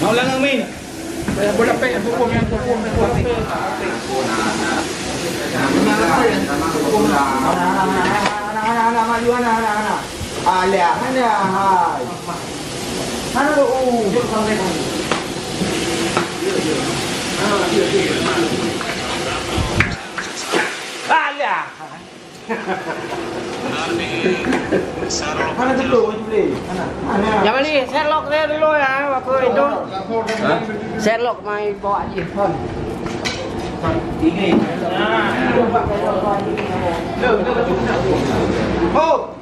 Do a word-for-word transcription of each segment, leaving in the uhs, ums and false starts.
Mau ulang, Amin. Bola pek, bola pek, bola pek. Anak, anak, anak, anak, anak, anak, anak, anak, anak, anak, anak, anak, anak. Alah, hana hai. Hana tu, uh. Alah. Hana tu, uh, boleh. Hana. Hana. Nyang mana? Sherlock dia dulu ya, waktu itu. Hah? Sherlock mai bawa je. Hon. Ini. Oh.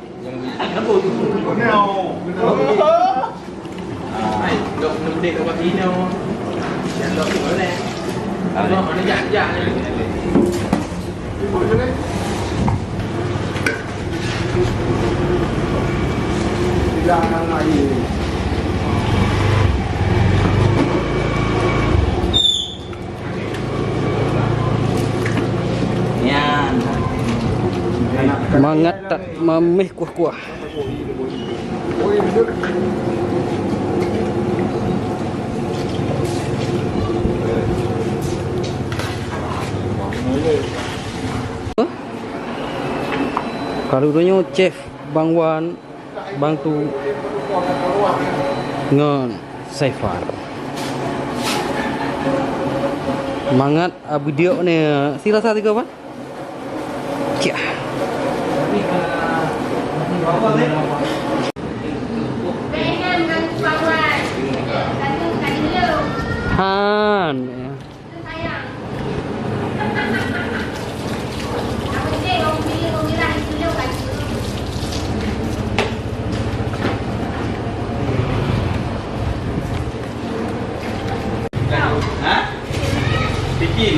Nyan. Mangat that mamèh kuah-kuah. Karu donya chef Bang Wan. Bang Tu ngon Saifan. Mangat abeudiok ni. Sila sa tiga, Bang. Ciah. Han. Ha? Bikin.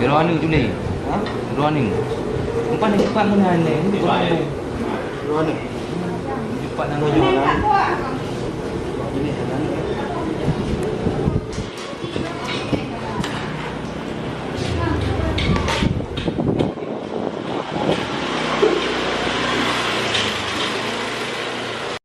Gero anu tu ni. Ha? Gero anu. Empat ni cepat mana ni? Gero anu. Cepat nama jualan.